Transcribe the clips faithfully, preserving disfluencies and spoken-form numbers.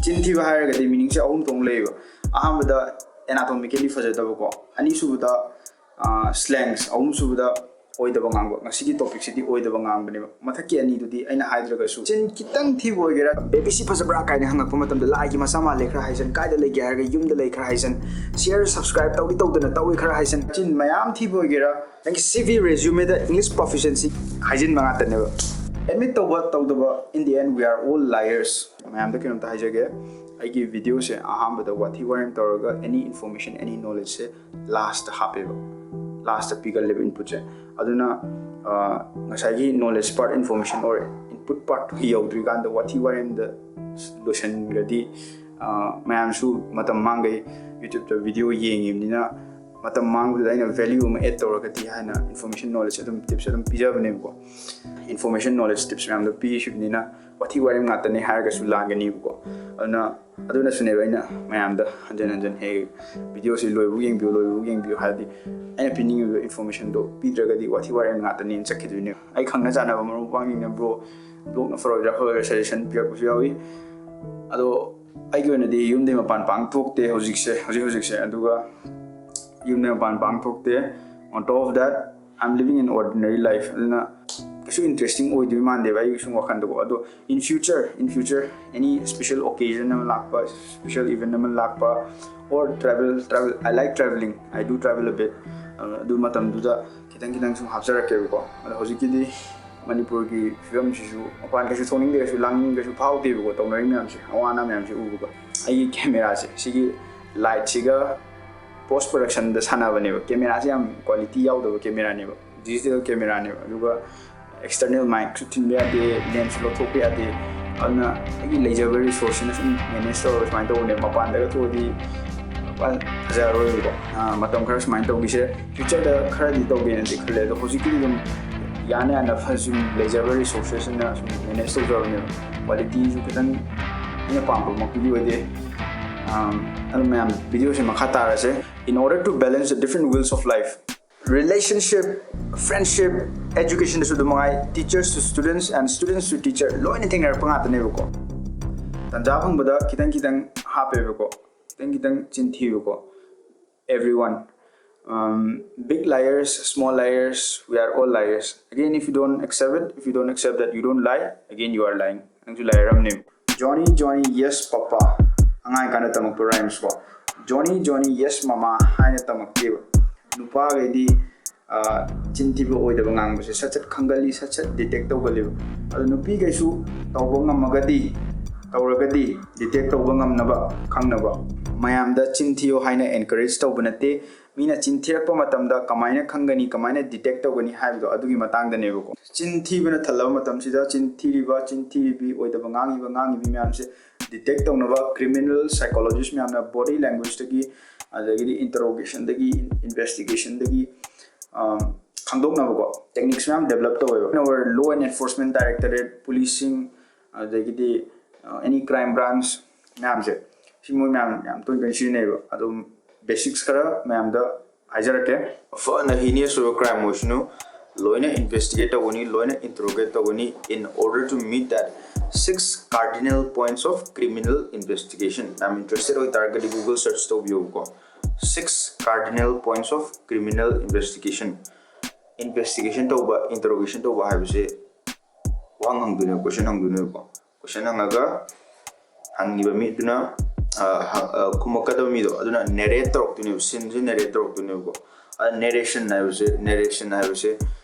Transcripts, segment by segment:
ꯆꯤꯟ ꯊꯤꯕ ꯍꯥꯏꯔꯒꯗꯤ meaningꯁꯦ ꯑꯍꯨꯝ ꯊꯣꯛꯅ ꯂꯩꯌꯦꯕ꯫ ꯑꯍꯥꯟꯕꯗ anatomically ꯐꯖꯗꯕꯀꯣ, ꯑꯅꯤꯁꯨꯕꯗ slangs, ꯑꯍꯨꯝꯁꯨꯕꯗ ꯑꯣꯏꯗꯕ ꯉꯥꯡꯕ꯫ ꯉꯁꯤꯒꯤ topicꯁꯤꯗꯤ ꯑꯣꯏꯗꯕ ꯉꯥꯡꯕꯅꯦꯕ꯫ ꯃꯊꯛꯀꯤ ꯑꯅꯤꯗꯨꯗꯤ ꯑꯩꯅ ꯍꯥꯏꯗ꯭ꯔꯒꯁꯨ, ꯆꯤꯟ ꯈꯤꯇꯪ ꯊꯤꯕ ꯑꯣꯏꯒꯦꯔꯥ, "Baby ꯁꯤ ꯐꯖꯕ꯭ꯔꯥ?" ꯀꯥꯏꯅ ꯍꯪꯉꯛꯄ ꯃꯇꯝꯗ, "ꯂꯥꯏꯒꯤ ꯃꯆꯥ ꯃꯥꯜꯂꯦ" ꯈꯔ ꯍꯥꯏꯖꯟ, "ꯀꯥꯏꯗ ꯂꯩꯒꯦ?" ꯍꯥꯏꯔꯒ "ꯌꯨꯝꯗ ꯂꯩ" ꯈꯔ ꯍꯥꯏꯖꯟ, "Share subscribe ꯇꯧꯗꯤ ꯇꯧꯗꯅ ꯇꯧꯏ" ꯈꯔ ꯍꯥꯏꯖꯟ, ꯆꯤꯟ ꯃꯌꯥꯝ ꯊꯤꯕ ꯑꯣꯏꯒꯦꯔꯥ, ꯅꯪꯒꯤ C V resumeꯗ English proficiency ꯍꯥꯏꯖꯤꯟꯕ ꯉꯥꯛꯇꯅꯦꯕ꯫ Admit ꯇꯧꯕ ꯇꯧꯗꯕ, in the end we are all liars꯫ ꯃꯌꯥꯝꯗ ꯀꯩꯅꯣꯝꯇ ꯍꯥꯏꯖꯒꯦ, ꯑꯩꯒꯤ videoꯁꯦ ꯑꯍꯥꯟꯕꯗ ꯋꯥꯊꯤ ꯋꯥꯔꯦꯝ ꯇꯧꯔꯒ any information, any knowledgeꯁꯦ lastꯇ ꯍꯥꯞꯄꯦꯕ, lastꯇ ꯄꯤꯒꯜꯂꯦꯕ inputꯁꯦ꯫ ꯑꯗꯨꯅ ꯉꯁꯥꯏꯒꯤ knowledge part, information or input part ꯌꯧꯗ꯭ꯔꯤꯀꯥꯟꯗ ꯋꯥꯊꯤ ꯋꯥꯔꯦꯝꯗ ꯂꯣꯏꯁꯤꯟꯈ꯭ꯔꯗꯤ, ꯃꯌꯥꯝꯁꯨ ꯃꯇꯝ ꯃꯥꯡꯈꯩ꯫ YouTubeꯇ video ꯌꯦꯡꯉꯤꯕꯅꯤꯅ ꯃꯇꯝ ꯃꯥꯡꯕꯗꯨꯗ ꯑꯩꯅ value ꯑꯃ add ꯇꯧꯔꯒꯗꯤ ꯍꯥꯏꯅ information knowledge ꯑꯗꯨꯝ, tips ꯑꯗꯨꯝ ꯄꯤꯖꯕꯅꯦꯕꯀꯣ꯫ Information knowledge tips ꯃꯌꯥꯝꯗꯣ ꯄꯤꯈꯤꯕꯅꯤꯅ ꯋꯥꯊꯤ ꯋꯥꯔꯦꯝ ꯉꯥꯛꯇꯅꯦ ꯍꯥꯏꯔꯒꯁꯨ ꯂꯥꯟꯒꯅꯤꯕꯀꯣ꯫ ꯑꯗꯨꯅ, ꯑꯗꯨꯅꯁꯨꯅꯦꯕ ꯑꯩꯅ ꯃꯌꯥꯝꯗ ꯍꯟꯖꯤꯟ ꯍꯟꯖꯤꯟ ꯍꯦꯛ videoꯁꯤ ꯂꯣꯏꯕꯨ ꯌꯦꯡꯕꯤꯌꯨ, ꯂꯣꯏꯕꯨ ꯌꯦꯡꯕꯤꯌꯨ ꯍꯥꯏꯔꯗꯤ, ꯑꯩꯅ ꯄꯤꯅꯤꯡꯉꯤꯕ informationꯗꯣ ꯄꯤꯗ꯭ꯔꯒꯗꯤ ꯋꯥꯊꯤ ꯋꯥꯔꯦꯝ ꯉꯥꯛꯇꯅꯦꯅ ꯆꯠꯈꯤꯗꯣꯏꯅꯦ꯫ ꯑꯩ ꯈꯪꯅ ꯆꯥꯟꯅꯕ ꯃꯔꯨꯞ ꯃꯄꯥꯡꯁꯤꯡꯅ bro, vlogꯅ ꯐꯔꯣꯏꯗ꯭ꯔꯥ ꯈꯣꯠꯂꯣꯏꯗ꯭ꯔꯥ suggestion ꯄꯤꯔꯛꯄꯁꯨ ꯌꯥꯎꯏ꯫ ꯑꯗꯣ ꯑꯩꯒꯤ ꯑꯣꯏꯅꯗꯤ ꯌꯨꯝꯗꯩ ꯃꯄꯥꯟ ꯄꯥꯡ ꯊꯣꯛꯇꯦ ꯍꯧꯖꯤꯛꯁꯦ, ꯍꯧꯖꯤꯛ ꯍꯧꯖꯤꯛꯁꯦ꯫ ꯑꯗꯨꯒ ꯌꯨꯝꯗꯩ ꯃꯄꯥꯟ ꯄꯥꯡ ꯊꯣꯛꯇꯦ꯫ On top of that, I'm living an ordinary life꯫ ꯑꯗꯨꯅ ꯀꯩꯁꯨ interesting ꯑꯣꯏꯗꯣꯏ ꯃꯥꯟꯗꯦꯕ ꯑꯩꯒꯤ ꯁꯨꯝ ꯋꯥꯈꯜꯗꯀꯣ꯫ ꯑꯗꯣ in future, in future, any special occasion ꯑꯃ ꯂꯥꯛꯄ, special event ꯑꯃ ꯂꯥꯛꯄ, or travel, travel, I like traveling, I do travel a bit꯫ ꯑꯗꯨ ꯃꯇꯝꯗꯨꯗ ꯈꯤꯇꯪ ꯈꯤꯇꯪ ꯁꯨꯝ ꯍꯥꯞꯆꯔꯛꯀꯦꯕꯀꯣ꯫ ꯑꯗꯣ ꯍꯧꯖꯤꯛꯀꯤꯗꯤ ꯃꯅꯤꯄꯨꯔꯒꯤ ꯐꯤꯕꯝꯁꯤꯁꯨ ꯃꯄꯥꯟ ꯀꯩꯁꯨ ꯊꯣꯛꯅꯤꯡꯗꯦ, ꯀꯩꯁꯨ ꯂꯥꯡꯅꯤꯡ, ꯀꯩꯁꯨ ꯐꯥꯎꯗꯦꯕꯀꯣ, ꯇꯧꯅꯔꯤ ꯃꯌꯥꯝꯁꯦ, ꯑꯋꯥ ꯑꯅꯥ ꯃꯌꯥꯝꯁꯦ ꯎꯕꯗ꯫ ꯑꯩꯒꯤ cameraꯁꯦ, ꯁꯤꯒꯤ lightꯁꯤꯒ post productionꯗ ꯁꯥꯟꯅꯕꯅꯦꯕ꯫ Cameraꯁꯦ ꯌꯥꯝ quality ꯌꯥꯎꯗꯕ cameraꯅꯦꯕ, digital cameraꯅꯦꯕ꯫ ꯑꯗꯨꯒ external micꯁꯨ ꯊꯤꯟꯕ ꯌꯥꯗꯦ, lensꯁꯨ ꯂꯧꯊꯣꯛꯄ ꯌꯥꯗꯦ꯫ ꯑꯗꯨꯅ ꯑꯩꯒꯤ ꯂꯩꯖꯕ resourceꯁꯤꯅ ꯁꯨꯝ manage ꯇꯧꯔꯒ ꯁꯨꯃꯥꯏꯅ ꯇꯧꯕꯅꯦ꯫ ꯃꯄꯥꯟꯗꯒ ꯊꯣꯛꯑꯗꯤ ꯃꯄꯥꯟ ꯐꯖꯔꯔꯣꯏꯕꯀꯣ꯫ ꯑꯥ, ꯃꯇꯝ ꯈꯔ ꯁꯨꯃꯥꯏꯅ ꯇꯧꯈꯤꯁꯦ꯫ Futureꯗ ꯈꯔꯗꯤ ꯇꯧꯒꯦꯅꯗꯤ ꯈꯜꯂꯦ, ꯑꯗꯣ ꯍꯧꯖꯤꯛꯀꯤꯗꯤ ꯑꯗꯨꯝ ꯌꯥꯅ ꯌꯥꯅ ꯈꯔ ꯁꯨꯝ ꯂꯩꯖꯕ resourcesꯁꯤꯅ ꯁꯨꯝ manage ꯇꯧꯖꯕꯅꯦꯕ꯫ Qualityꯁꯨ ꯈꯤꯇꯪ ꯑꯩꯅ ꯄꯥꯝꯕꯃꯛꯇꯨꯗꯤ ꯑꯣꯏꯗꯦ꯫ ꯑꯥ, ꯑꯗꯨ ꯃꯌꯥꯝ videoꯁꯦ ꯃꯈꯥ ꯇꯥꯔꯁꯦ꯫ In order to balance the different wheels of life, relationship, friendship, educationꯗꯁꯨ ꯑꯗꯨꯝ ꯃꯉꯥꯏ, teachers to students and students to teacher, ꯂꯣꯏꯅ ꯊꯦꯡꯅꯔꯛꯄ ꯉꯥꯛꯇꯅꯦꯕꯀꯣ꯫ ꯇꯟꯖꯥ ꯐꯪꯕꯗ ꯈꯤꯇꯪ ꯈꯤꯇꯪ ꯍꯥꯞꯄꯦꯕꯀꯣ, ꯈꯤꯇꯪ ꯈꯤꯇꯪ ꯆꯤꯟ ꯊꯤꯌꯨꯀꯣ, everyone. Um, big liars, small liars, we are all liars. Again, if you don't accept it, if you don't accept that you don't lie, again you are lying. ꯅꯪꯁꯨ ꯂꯥꯏꯔꯝꯅꯦꯕ. Johnny Johnny yes papa, ꯑꯉꯥꯡ ꯀꯥꯟꯗ ꯇꯝꯃꯛꯄ rhymes ꯀꯣ. Johnny Johnny yes mama ꯍꯥꯏꯅ ꯇꯝꯃꯛꯇꯦꯕ. ꯅꯨꯄꯥꯈꯩꯗꯤ ꯆꯤꯟ ꯊꯤꯕ ꯑꯣꯏꯗꯕ ꯉꯥꯡꯕꯁꯦ ꯁꯠ ꯁꯠ ꯈꯪꯒꯜꯂꯤ, ꯁꯠ ꯁꯠ detect ꯇꯧꯒꯜꯂꯤꯕ꯫ ꯑꯗꯣ ꯅꯨꯄꯤꯈꯩꯁꯨ ꯇꯧꯕ ꯉꯝꯃꯒꯗꯤ, ꯇꯧꯔꯒꯗꯤ detect ꯇꯧꯕ ꯉꯝꯅꯕ, ꯈꯪꯅꯕ꯫ ꯃꯌꯥꯝꯗ ꯆꯤꯟ ꯊꯤꯌꯣ ꯍꯥꯏꯅ encourage ꯇꯧꯕ ꯅꯠꯇꯦ꯫ ꯃꯤꯅ ꯆꯤꯟ ꯊꯤꯔꯛꯄ ꯃꯇꯝꯗ ꯀꯃꯥꯏꯅ ꯈꯪꯒꯅꯤ, ꯀꯃꯥꯏꯅ detect ꯇꯧꯒꯅꯤ ꯍꯥꯏꯕꯗꯣ ꯑꯗꯨꯒꯤ ꯃꯇꯥꯡꯗꯅꯦꯕꯀꯣ꯫ ꯆꯤꯟ ꯊꯤꯕꯅ ꯊꯜꯂꯕ ꯃꯇꯝꯁꯤꯗ ꯆꯤꯟ ꯊꯤꯔꯤꯕ, ꯆꯤꯟ ꯊꯤꯔꯤꯕꯤ, ꯑꯣꯏꯗꯕ ꯉꯥꯡꯉꯤꯕ, ꯉꯥꯡꯉꯤꯕꯤ ꯃꯌꯥꯝꯁꯦ detect ꯇꯧꯅꯕ criminal psychologist ꯃꯌꯥꯝꯅ body language ꯇꯒꯤ, ꯑꯗꯒꯤꯗꯤ interrogation ꯗꯒꯤ, investigation ꯗꯒꯤ, ꯑꯝ, ꯈꯪꯗꯣꯛꯅꯕꯀꯣ techniques ꯃꯌꯥꯝ develop ꯇꯧꯋꯦꯕ꯫ Our law and enforcement directorate, ꯄꯨꯂꯤꯁꯁꯤꯡ, ꯑꯗꯒꯤꯗꯤ, ꯑ, any crime branch ꯃꯌꯥꯝꯁꯦ, ꯁꯤ ꯃꯣꯏ ꯃꯌꯥꯝ ꯌꯥꯝ ꯇꯣꯏ ꯇꯣꯏꯅ ꯁꯤꯖꯤꯟꯅꯩꯌꯦꯕ꯫ ꯑꯗꯨꯝ basics ꯈꯔ ꯃꯌꯥꯝꯗ ꯍꯥꯏꯖꯔꯛꯀꯦ꯫ ꯐꯅ heinous ꯑꯣꯏꯕ crime ꯑꯣꯏꯁꯅꯨ, ꯂꯣꯏꯅ investigate ꯇꯧꯒꯅꯤ, ꯂꯣꯏꯅ interrogate ꯇꯧꯒꯅꯤ, in order to meet that six cardinal points of criminal investigation꯫ ꯌꯥꯝ interested ꯑꯣꯏꯇꯥꯔꯒꯗꯤ Google search ꯇꯧꯕꯤꯌꯣꯕꯀꯣ, six cardinal points of criminal investigation꯫ Investigation ꯇꯧꯕ, interrogation ꯇꯧꯕ ꯍꯥꯏꯕꯁꯦ ꯋꯥꯍꯪ ꯍꯪꯗꯣꯏꯅꯦꯕ, question ꯍꯪꯗꯣꯏꯅꯦꯕꯀꯣ꯫ Question ꯍꯪꯉꯒ ꯍꯪꯉꯤꯕ ꯃꯤꯗꯨꯅ, ꯑ, ꯍ-, ꯑ, ꯈꯨꯝꯃꯛꯀꯗꯕ ꯃꯤꯗꯣ ꯑꯗꯨꯅ narrate ꯇꯧꯔꯛꯇꯣꯏꯅꯦꯕ, scene ꯁꯦ narrate ꯇꯧꯔꯛꯇꯣꯏꯅꯦꯕꯀꯣ꯫ ꯑꯗ narration ꯍꯥꯏꯕꯁꯦ, narration ꯍꯥꯏꯕꯁꯦ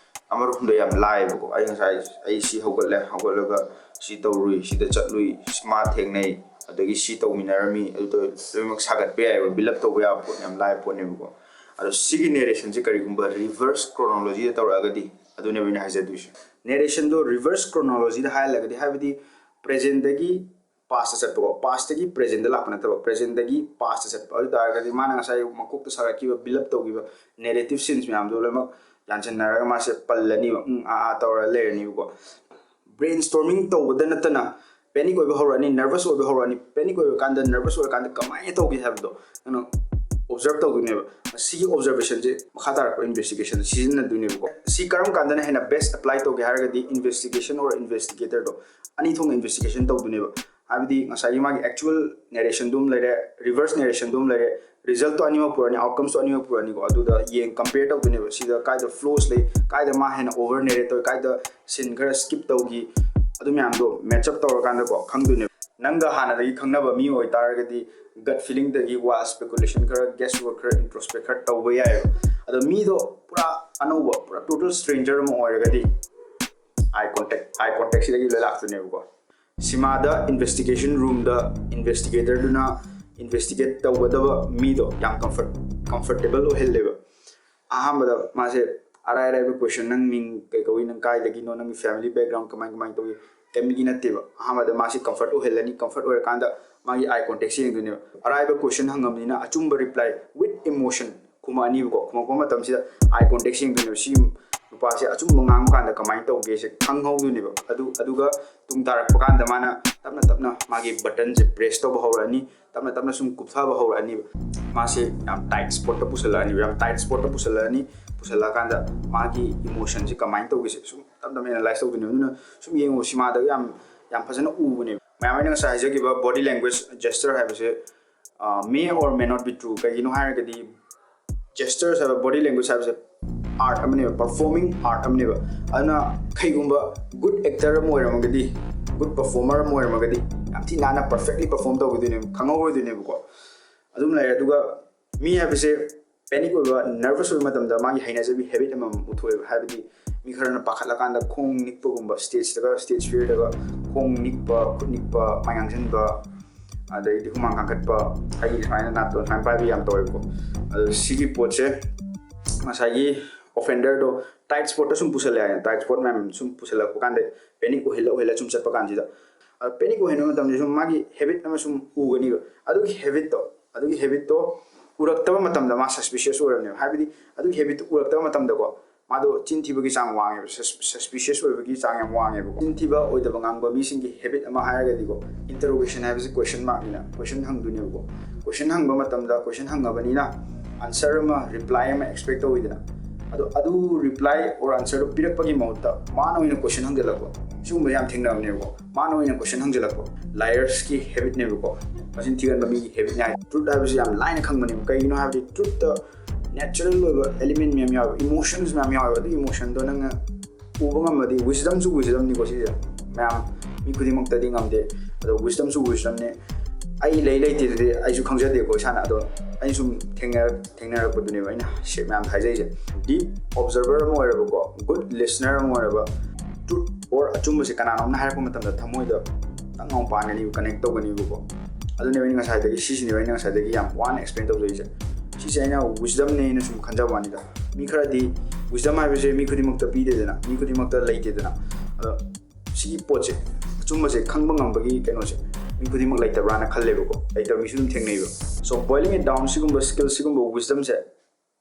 ꯑꯃꯔꯣꯝꯗ ꯌꯥꯝ ꯂꯥꯏꯌꯦꯕꯀꯣ꯫ ꯑꯩ ꯉꯁꯥꯏ, ꯑꯩ ꯁꯤ ꯍꯧꯒꯠꯂꯦ, ꯍꯧꯒꯠꯂꯒ ꯁꯤ ꯇꯧꯔꯨꯏ, ꯁꯤꯗ ꯆꯠꯂꯨꯏ, ꯁꯤ ꯃꯥ ꯊꯦꯡꯅꯩ, ꯑꯗꯒꯤ ꯁꯤ ꯇꯧꯃꯤꯟꯅꯔꯝꯃꯤ, ꯑꯗꯨ ꯇꯧ-, ꯂꯣꯏꯅꯃꯛ ꯁꯥꯒꯠꯄ ꯌꯥꯏꯑꯕ, build up ꯇꯧꯕ ꯌꯥꯕ ꯄꯣꯠ, ꯌꯥꯝ ꯂꯥꯏꯕ ꯄꯣꯠꯅꯦꯕꯀꯣ꯫ ꯑꯗꯣ ꯁꯤꯒꯤ narration ꯁꯦ ꯀꯔꯤꯒꯨꯝꯕ reverse chronology ꯗ ꯇꯧꯔꯛꯑꯒꯗꯤ, ꯑꯗꯨꯅꯦꯕ ꯑꯩꯅ ꯍꯥꯏꯖꯗꯣꯏꯁꯦ꯫ Narration ꯗꯣ reverse chronology ꯗ ꯍꯥꯏꯍꯜꯂꯒꯗꯤ, ꯍꯥꯏꯕꯗꯤ present ꯗꯒꯤ past ꯇ ꯆꯠꯄꯀꯣ, past ꯇꯒꯤ present ꯗ ꯂꯥꯛꯄ ꯅꯠꯇꯕ, present ꯗꯒꯤ past ꯇ ꯆꯠꯄ꯫ ꯑꯗꯨ ꯇꯥꯔꯒꯗꯤ ꯃꯥꯅ ꯉꯁꯥꯏ ꯃꯀꯣꯛꯇ ꯁꯥꯒꯠꯈꯤꯕ, build up ꯇꯧꯈꯤꯕ narrative scenes ꯃꯌꯥꯝꯗꯣ ꯂꯣꯏꯅꯃꯛ ꯌꯥꯟꯁꯤꯟꯅꯔꯒ ꯃꯥꯁꯦ ꯄꯜꯂꯅꯤꯕ, ꯎꯝ, ꯑꯥ, ꯑꯥ ꯇꯧꯔ ꯂꯩꯔꯅꯤꯕꯀꯣ꯫ Brainstorming ꯇꯧꯕꯗ ꯅꯠꯇꯅ panic ꯑꯣꯏꯕ ꯍꯧꯔꯛꯑꯅꯤ, nervous ꯑꯣꯏꯕ ꯍꯧꯔꯛꯑꯅꯤ꯫ Panic ꯑꯣꯏꯕ ꯀꯥꯟꯗ, nervous ꯑꯣꯏꯔꯀꯥꯟꯗ ꯀꯃꯥꯏꯅ ꯇꯧꯒꯦ ꯍꯥꯏꯕꯗꯣ ꯅꯪꯅ observe ꯇꯧꯗꯣꯏꯅꯦꯕ꯫ ꯁꯤꯒꯤ observation ꯁꯦ ꯃꯈꯥ ꯇꯥꯔꯛꯄ investigation ꯗ ꯁꯤꯖꯤꯟꯅꯗꯣꯏꯅꯦꯕꯀꯣ꯫ ꯁꯤ ꯀꯔꯝ ꯀꯥꯟꯗꯅ ꯍꯦꯟꯅ best apply ꯇꯧꯒꯦ ꯍꯥꯏꯔꯒꯗꯤ, investigation or investigator ꯗꯣ ꯑꯅꯤ ꯊꯣꯛꯅ investigation ꯇꯧꯗꯣꯏꯅꯦꯕ꯫ ꯍꯥꯏꯕꯗꯤ ꯉꯁꯥꯏꯒꯤ ꯃꯥꯒꯤ actual narrationꯗꯨ ꯑꯃ ꯂꯩꯔꯦ, reverse narrationꯗꯨ ꯑꯃ ꯂꯩꯔꯦ, resultꯇꯣ ꯑꯅꯤꯃꯛ ꯄꯨꯔꯛꯑꯅꯤ, outcomesꯇꯣ ꯑꯅꯤꯃꯛ ꯄꯨꯔꯛꯑꯅꯤꯀꯣ꯫ ꯑꯗꯨꯗ ꯌꯦꯡ compare ꯇꯧꯗꯣꯏꯅꯦꯕ, ꯁꯤꯗ ꯀꯥꯏꯗ flaws ꯂꯩ, ꯀꯥꯏꯗ ꯃꯥ ꯍꯦꯟꯅ over narrate ꯇꯧꯏ, ꯀꯥꯏꯗ scene ꯈꯔ skip ꯇꯧꯈꯤ, ꯑꯗꯨ ꯃꯌꯥꯝꯗꯣ match up ꯇꯧꯔꯀꯥꯟꯗꯀꯣ ꯈꯪꯗꯣꯏꯅꯦꯕ꯫ ꯅꯪꯒ ꯍꯥꯟꯅꯗꯒꯤ ꯈꯪꯅꯕ ꯃꯤ ꯑꯣꯏꯇꯥꯔꯒꯗꯤ gut feelingꯗꯒꯤ wild speculation ꯈꯔ, guesswork ꯈꯔ, introspect ꯈꯔ ꯇꯧꯕ ꯌꯥꯏꯑꯕ꯫ ꯑꯗꯣ ꯃꯤꯗꯣ ꯄꯨꯔꯥ ꯑꯅꯧꯕ, ꯄꯨꯔꯥ total stranger ꯑꯃ ꯑꯣꯏꯔꯒꯗꯤ eye contact, eye contactꯁꯤꯗꯒꯤ ꯂꯣꯏ ꯂꯥꯛꯇꯣꯏꯅꯦꯕꯀꯣ꯫ ꯁꯤꯃꯥꯗ investigation roomꯗ investigatorꯗꯨꯅ investigate ꯇꯧꯒꯗꯕ ꯃꯤꯗꯣ ꯌꯥꯝ comfort, comfortable ꯑꯣꯏꯍꯜꯂꯦꯕ꯫ ꯑꯍꯥꯟꯕꯗ ꯃꯥꯁꯦ ꯑꯔꯥꯏ ꯑꯔꯥꯏꯕ question, "ꯅꯪ ꯃꯤꯡ ꯀꯩ ꯀꯧꯏ, ꯅꯪ ꯀꯥꯏꯗꯒꯤꯅꯣ, ꯅꯪꯒꯤ family background ꯀꯃꯥꯏ ꯀꯃꯥꯏꯅ ꯇꯧꯏ", ꯀꯩꯝꯒꯤ ꯅꯠꯇꯦꯕ꯫ ꯑꯍꯥꯟꯕꯗ ꯃꯥꯁꯤ comfort ꯑꯣꯏꯍꯜꯂꯅꯤ, comfort ꯑꯣꯏꯔꯀꯥꯟꯗ ꯃꯥꯒꯤ eye contactꯁꯦ ꯌꯦꯡꯗꯣꯏꯅꯦꯕ꯫ ꯑꯔꯥꯏꯕ question ꯍꯪꯉꯕꯅꯤꯅ ꯑꯆꯨꯝꯕ reply with emotion ꯈꯨꯝꯃꯛꯑꯅꯤꯕꯀꯣ꯫ ꯈꯨꯝꯃꯛꯄ ꯃꯇꯝꯁꯤꯗ eye contactꯁꯦ ꯌꯦꯡꯗꯣꯏꯅꯦꯕ꯫ ꯁꯤ ꯅꯨꯄꯥꯁꯦ ꯑꯆꯨꯝꯕ ꯉꯥꯡꯕ ꯀꯥꯟꯗ ꯀꯃꯥꯏꯅ ꯇꯧꯒꯦꯁꯦ ꯈꯪꯍꯧꯗꯣꯏꯅꯦꯕ꯫ ꯑꯗꯨ, ꯑꯗꯨꯒ ꯇꯨꯡ ꯇꯥꯔꯛꯄ ꯀꯥꯟꯗ ꯃꯥꯅ ꯇꯞꯅ ꯇꯞꯅ ꯃꯥꯒꯤ buttonꯁꯦ press ꯇꯧꯕ ꯍꯧꯔꯛꯑꯅꯤ, ꯇꯞꯅ ꯇꯞꯅ ꯁꯨꯝ ꯀꯨꯞꯊꯕ ꯍꯧꯔꯛꯑꯅꯤꯕ꯫ ꯃꯥꯁꯦ ꯌꯥꯝ tight spotꯇ ꯄꯨꯁꯜꯂꯛꯑꯅꯤꯕ꯫ ꯌꯥꯝ tight spotꯇ ꯄꯨꯁꯜꯂꯛꯑꯅꯤ꯫ ꯄꯨꯁꯜꯂꯛꯑꯀꯥꯟꯗ ꯃꯥꯒꯤ emotionꯁꯦ ꯀꯃꯥꯏꯅ ꯇꯧꯒꯦꯁꯦ ꯁꯨꯝ ꯇꯞ ꯇꯞꯅ analyse ꯇꯧꯗꯣꯏꯅꯦꯕ꯫ ꯑꯗꯨꯅ ꯁꯨꯝ ꯌꯦꯡꯉꯣ, ꯁꯤꯃꯥꯗ ꯌꯥꯝ, ꯌꯥꯝ ꯐꯖꯅ ꯎꯕꯅꯦꯕ꯫ ꯃꯌꯥꯝ ꯑꯩꯅ ꯉꯁꯥꯏ ꯍꯥꯏꯖꯈꯤꯕ body language, gesture ꯍꯥꯏꯕꯁꯦ, ꯑ, may or may not be true꯫ ꯀꯩꯒꯤꯅꯣ ꯍꯥꯏꯔꯒꯗꯤ gestures ꯍꯥꯏꯕ, body language ꯍꯥꯏꯕꯁꯦ art ꯑꯃꯅꯦꯕ, performing art ꯑꯃꯅꯦꯕ꯫ ꯑꯗꯨꯅ ꯀꯩꯒꯨꯝꯕ good actor ꯑꯃ ꯑꯣꯏꯔꯝꯃꯒꯗꯤ, good performer ꯑꯃ ꯑꯣꯏꯔꯝꯃꯒꯗꯤ, ꯌꯥꯝ ꯊꯤ ꯅꯥꯟꯅ perfectly perform ꯇꯧꯈꯤꯗꯣꯏꯅꯦꯕ, ꯈꯪꯍꯧꯔꯣꯏꯗꯣꯏꯅꯦꯕꯀꯣ꯫ ꯑꯗꯨꯝ ꯂꯩꯔꯦ꯫ ꯑꯗꯨꯒ ꯃꯤ ꯍꯥꯏꯕꯁꯦ panic ꯑꯣꯏꯕ, nervous ꯑꯣꯏꯕ ꯃꯇꯝꯗ ꯃꯥꯒꯤ ꯍꯩꯅꯖꯕꯤ habit ꯑꯃꯃꯝ ꯎꯊꯣꯛꯑꯦꯕ꯫ ꯍꯥꯏꯕꯗꯤ ꯃꯤ ꯈꯔꯅ ꯄꯥꯈꯠꯂꯀꯥꯟꯗ ꯈꯣꯡ ꯅꯤꯛꯄꯒꯨꯝꯕ, stageꯇꯒ, stage fearꯗꯒ ꯈꯣꯡ ꯅꯤꯛꯄ, ꯈꯨꯠ ꯅꯤꯛꯄ, ꯃꯥꯏ ꯉꯥꯡꯁꯤꯟꯕ, ꯑꯗꯩꯗꯤ ꯍꯨꯃꯥꯡ ꯀꯥꯡꯈꯠꯄ, ꯑꯩꯒꯤ ꯁꯨꯃꯥꯏꯅ ꯅꯥꯇꯣꯟ ꯁꯨꯃꯥꯏꯅ ꯄꯥꯏꯕ ꯌꯥꯝ ꯇꯧꯋꯦꯕꯀꯣ꯫ ꯑꯗꯣ ꯁꯤꯒꯤ ꯄꯣꯠꯁꯦ ꯉꯁꯥꯏꯒꯤ offenderꯗꯣ tight spotꯇ ꯁꯨꯝ ꯄꯨꯁꯜꯂꯦ ꯍꯥꯏꯅ, tight spot ꯃꯌꯥꯝ ꯁꯨꯝ ꯄꯨꯁꯜꯂꯛꯄ ꯀꯥꯟꯗ panic ꯑꯣꯏꯍꯜꯂ ꯑꯣꯏꯍꯜꯂ ꯁꯨꯝ ꯆꯠꯄ ꯀꯥꯟꯁꯤꯗ, ꯑꯗꯣ panic ꯑꯣꯏꯍꯟꯕ ꯃꯇꯝꯗ ꯁꯨꯝ ꯃꯥꯒꯤ habit ꯑꯃ ꯁꯨꯝ ꯎꯒꯅꯤꯕ꯫ ꯑꯗꯨꯒꯤ habitꯇꯣ, ꯑꯗꯨꯒꯤ habitꯇꯣ ꯎꯔꯛꯇꯕ ꯃꯇꯝꯗ ꯃꯥ suspicious ꯑꯣꯏꯔꯝꯅꯦꯕ꯫ ꯍꯥꯏꯕꯗꯤ ꯑꯗꯨꯒꯤ habitꯇꯣ ꯎꯔꯛꯇꯕ ꯃꯇꯝꯗꯀꯣ ꯃꯥꯗꯣ ꯆꯤꯟ ꯊꯤꯕꯒꯤ ꯆꯥꯡ ꯋꯥꯡꯉꯦꯕ, sus-, suspicious ꯑꯣꯏꯕꯒꯤ ꯆꯥꯡ ꯌꯥꯝ ꯋꯥꯡꯉꯦꯕꯀꯣ꯫ ꯆꯤꯟ ꯊꯤꯕ, ꯑꯣꯏꯗꯕ ꯉꯥꯡꯕ ꯃꯤꯁꯤꯡꯒꯤ habit ꯑꯃ ꯍꯥꯏꯔꯒꯗꯤꯀꯣ, interrogation ꯍꯥꯏꯕꯁꯤ question markꯅꯤꯅ, question ꯍꯪꯗꯣꯏꯅꯦꯕꯀꯣ꯫ Question ꯍꯪꯕ ꯃꯇꯝꯗ, question ꯍꯪꯉꯕꯅꯤꯅ answer ꯑꯃ, reply ꯑꯃ expect ꯇꯧꯋꯤꯗꯅ꯫ ꯑꯗꯣ ꯑꯗꯨ reply or answerꯗꯣ ꯄꯤꯔꯛꯄꯒꯤ ꯃꯍꯨꯠꯇ ꯃꯥꯅ ꯑꯣꯏꯅ question ꯍꯪꯖꯜꯂꯛꯄ, ꯁꯤꯒꯨꯝꯕ ꯌꯥꯝ ꯊꯦꯡꯅꯕꯅꯦꯕꯀꯣ꯫ ꯃꯥꯅ ꯑꯣꯏꯅ ꯀꯣꯏꯁꯟ ꯍꯪꯖꯜꯂꯛꯄ꯫ ꯂꯥꯏꯌꯔꯁꯀꯤ ꯍꯦꯕꯤꯠꯅꯦꯕꯀꯣ, ꯃꯆꯤꯟ ꯊꯤꯒꯟꯕ ꯃꯤꯒꯤ ꯍꯦꯕꯤꯠꯅꯦ ꯍꯥꯏ꯫ ꯇ꯭ꯔꯨꯠ ꯍꯥꯏꯕꯁꯤ ꯌꯥꯝ ꯂꯥꯏꯅ ꯈꯪꯕꯅꯦꯕ꯫ ꯀꯩꯒꯤꯅꯣ ꯍꯥꯏꯕꯗꯤ ꯇ꯭ꯔꯨꯠꯇ ꯅꯦꯆꯔꯦꯜ ꯑꯣꯏꯕ ꯑꯦꯂꯤꯃꯦꯟ ꯃꯌꯥꯝ ꯌꯥꯎꯋꯦꯕ, ꯏꯃꯣꯁꯟꯁ ꯃꯌꯥꯝ ꯌꯥꯎꯋꯦꯕ꯫ ꯑꯗꯨꯒꯤ ꯏꯃꯣꯁꯟꯗꯣ ꯅꯪꯅ ꯎꯕ ꯉꯝꯃꯗꯤ, ꯋꯤꯁꯗꯝꯁꯨ ꯋꯤꯁꯗꯝꯅꯤꯀꯣ ꯁꯤꯁꯦ꯫ ꯃꯌꯥꯝ ꯃꯤ ꯈꯨꯗꯤꯡꯃꯛꯇꯗꯤ ꯉꯝꯗꯦ, ꯑꯗꯣ ꯋꯤꯁꯗꯝꯁꯨ ꯋꯤꯁꯗꯝꯅꯤ꯫ ꯑꯩ ꯂꯩ ꯂꯩꯇꯦꯗꯨꯗꯤ ꯑꯩꯁꯨ ꯈꯪꯖꯗꯦꯀꯣ ꯏꯁꯥꯅ, ꯑꯗꯣ ꯑꯩꯅ ꯁꯨꯝ ꯊꯦꯡꯅꯔꯛ ꯊꯦꯡꯅꯔꯛꯄꯗꯨꯅꯦꯕ ꯑꯩꯅ ꯁꯤ ꯃꯌꯥꯝ ꯍꯥꯏꯖꯩꯁꯦ꯫ ꯗꯤꯞ ꯑꯣꯕꯖꯔꯚꯔ ꯑꯃ ꯑꯣꯏꯔꯕꯀꯣ, ꯒꯨꯗ ꯂꯤꯁꯅꯔ ꯑꯃ ꯑꯣꯏꯔꯕ, ꯇ꯭ꯔꯨꯠ ꯑꯣꯔ ꯑꯆꯨꯝꯕꯁꯦ ꯀꯅꯥꯅꯣꯝꯅ ꯍꯥꯏꯔꯛꯄ ꯃꯇꯝꯗ ꯊꯃꯣꯏꯗ ꯇꯛ ꯂꯥꯎ ꯄꯥꯟꯒꯅꯤꯕ, ꯀꯅꯦꯛ ꯇꯧꯒꯅꯤꯕꯀꯣ꯫ ꯑꯗꯨꯅꯦꯕ ꯑꯩꯅ ꯉꯁꯥꯏꯗꯒꯤ, ꯁꯤꯁꯤꯅꯦꯕ ꯑꯩꯅ ꯉꯁꯥꯏꯗꯒꯤ ꯌꯥꯝ ꯋꯥꯅ ꯑꯦꯛꯁꯄ꯭ꯂꯦꯟ ꯇꯧꯖꯔꯤꯁꯦ꯫ ꯁꯤꯁꯦ ꯑꯩꯅ ꯋꯤꯁꯗꯝꯅꯦꯅ ꯁꯨꯝ ꯈꯟꯖꯕ ꯋꯥꯅꯤꯗ꯫ ꯃꯤ ꯈꯔꯗꯤ ꯋꯤꯁꯗꯝ ꯍꯥꯏꯕꯁꯦ ꯃꯤ ꯈꯨꯗꯤꯡꯃꯛꯇ ꯄꯤꯗꯦꯗꯅ, ꯃꯤ ꯈꯨꯗꯤꯡꯃꯛꯇ ꯂꯩꯇꯦꯗꯅ꯫ ꯑꯗꯣ ꯁꯤꯒꯤ ꯄꯣꯠꯁꯦ, ꯑꯆꯨꯝꯕꯁꯦ ꯈꯪꯕ ꯉꯝꯕꯒꯤ ꯀꯩꯅꯣꯁꯦ ꯃꯤ ꯈꯨꯗꯤꯡꯃꯛ ꯂꯩꯇꯕ꯭ꯔꯥꯅ ꯈꯜꯂꯦꯕꯀꯣ꯫ ꯂꯩꯇꯕ ꯃꯤꯁꯨ ꯑꯗꯨꯝ ꯊꯦꯡꯅꯩꯕ꯫ So boiling it down, ꯁꯤꯒꯨꯝꯕ ꯁ꯭ꯀꯤꯜ, ꯁꯤꯒꯨꯝꯕ ꯋꯤꯁꯗꯝꯁꯦ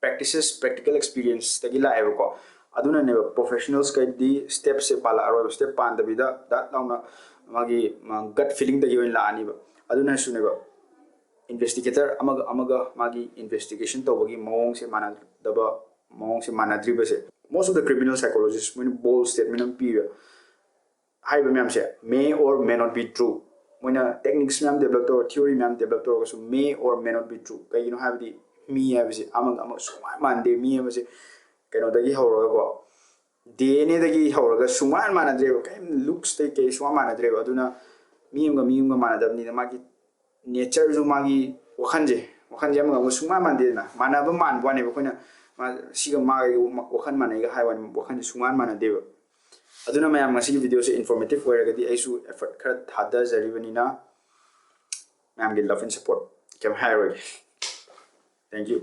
ꯄ꯭ꯔꯦꯛꯇꯤꯁꯦꯁ, ꯄ꯭ꯔꯦꯛꯇꯤꯀꯦꯜ ꯑꯦꯛꯁꯄꯤꯔꯤꯌꯦꯟꯁꯇꯒꯤ ꯂꯥꯛꯑꯦꯕꯀꯣ꯫ ꯑꯗꯨꯅꯅꯦꯕ ꯄ꯭ꯔꯣꯐꯦꯁꯅꯦꯜꯁꯀꯩꯗꯤ ꯁ꯭ꯇꯦꯞꯁꯦ ꯄꯥꯜꯂꯛꯑꯔꯣꯏꯕ꯫ ꯁ꯭ꯇꯦꯞ ꯄꯥꯟꯗꯕꯤꯗ ꯗꯥꯠ ꯂꯥꯎꯅ ꯃꯥꯒꯤ ꯒꯠ ꯐꯤꯂꯤꯡꯗꯒꯤ ꯑꯣꯏꯅ ꯂꯥꯛꯑꯅꯤꯕ꯫ ꯑꯗꯨꯅꯁꯨꯅꯦꯕ ꯏꯟꯚꯦꯁꯇꯤꯒꯦꯇꯔ ꯑꯃꯒ ꯑꯃꯒ ꯃꯥꯒꯤ ꯏꯟꯚꯦꯁꯇꯤꯒꯦꯁꯟ ꯇꯧꯕꯒꯤ ꯃꯑꯣꯡꯁꯦ ꯃꯥꯟꯅꯗꯕ, ꯃꯑꯣꯡꯁꯦ ꯃꯥꯟꯅꯗ꯭ꯔꯤꯕꯁꯦ꯫ Most of the criminal psychologists, ꯃꯣꯏꯅ ꯕꯣꯜ ꯁ꯭ꯇꯦꯠꯃꯦꯟ ꯑꯃ ꯄꯤꯕ, ꯍꯥꯏꯔꯤꯕ ꯃꯌꯥꯝꯁꯦ may or may not be true꯫ ꯃꯣꯏꯅ ꯇꯦꯛꯅꯤꯛꯁ ꯃꯌꯥꯝ ꯗꯦꯕꯂꯞ ꯇꯧꯔ, ꯊꯤꯑꯣꯔꯤ ꯃꯌꯥꯝ ꯗꯦꯕꯂꯞ ꯇꯧꯔꯒꯁꯨ may or may not be true꯫ ꯀꯩꯒꯤꯅꯣ ꯍꯥꯏꯕꯗꯤ ꯃꯤ ꯍꯥꯏꯕꯁꯦ ꯑꯃꯒ ꯑꯃꯒ ꯁꯨꯡꯃꯥꯟ ꯃꯥꯟꯗꯦ꯫ ꯃꯤ ꯍꯥꯏꯕꯁꯦ ꯀꯩꯅꯣꯗꯒꯤ ꯍꯧꯔꯒꯀꯣ, ꯗꯤ ꯑꯦꯟ ꯑꯦꯗꯒꯤ ꯍꯧꯔꯒ ꯁꯨꯡꯃꯥꯟ ꯃꯥꯟꯅꯗ꯭ꯔꯦꯕ꯫ ꯀꯔꯤꯝ ꯂꯨꯛꯁꯇꯩ ꯀꯩ ꯁꯨꯡꯃꯥꯟ ꯃꯥꯟꯅꯗ꯭ꯔꯦꯕ꯫ ꯑꯗꯨꯅ ꯃꯤ ꯑꯃꯒ ꯃꯤ ꯑꯃꯒ ꯃꯥꯟꯅꯗꯕꯅꯤꯅ ꯃꯥꯒꯤ ꯅꯦꯆꯔꯁꯨ, ꯃꯥꯒꯤ ꯋꯥꯈꯜꯁꯦ, ꯋꯥꯈꯜꯁꯦ ꯑꯃꯒ ꯑꯃꯒ ꯁꯨꯡꯃꯥꯟ ꯃꯥꯟꯗꯦꯗꯅ꯫ ꯃꯥꯟꯅꯕ ꯃꯥꯟꯕ ꯋꯥꯅꯦꯕ, ꯑꯩꯈꯣꯏꯅ ꯃꯥ ꯁꯤꯒ ꯃꯥꯒ ꯋꯥꯈꯜ ꯃꯥꯟꯅꯩꯒ ꯍꯥꯏ ꯋꯥꯅꯤ, ꯋꯥꯈꯜꯁꯦ ꯁꯨꯡꯃꯥꯟ ꯃꯥꯟꯅꯗꯦꯕ꯫ ꯑꯗꯨꯅ ꯃꯌꯥꯝ, ꯉꯁꯤꯒꯤ ꯚꯤꯗꯤꯑꯣꯁꯦ ꯏꯟꯐꯣꯔꯃꯦꯇꯤꯞ ꯑꯣꯏꯔꯒꯗꯤ ꯑꯩꯁꯨ ꯑꯦꯐꯔꯠ ꯈꯔ ꯊꯥꯗꯖꯔꯤꯕꯅꯤꯅ ꯃꯌꯥꯝꯒꯤ ꯂꯞ ꯑꯦꯟ ꯁꯄꯣꯔꯠ ꯀꯩꯝ ꯍꯥꯏꯔꯔꯣꯏꯒꯦ꯫ Thank you꯫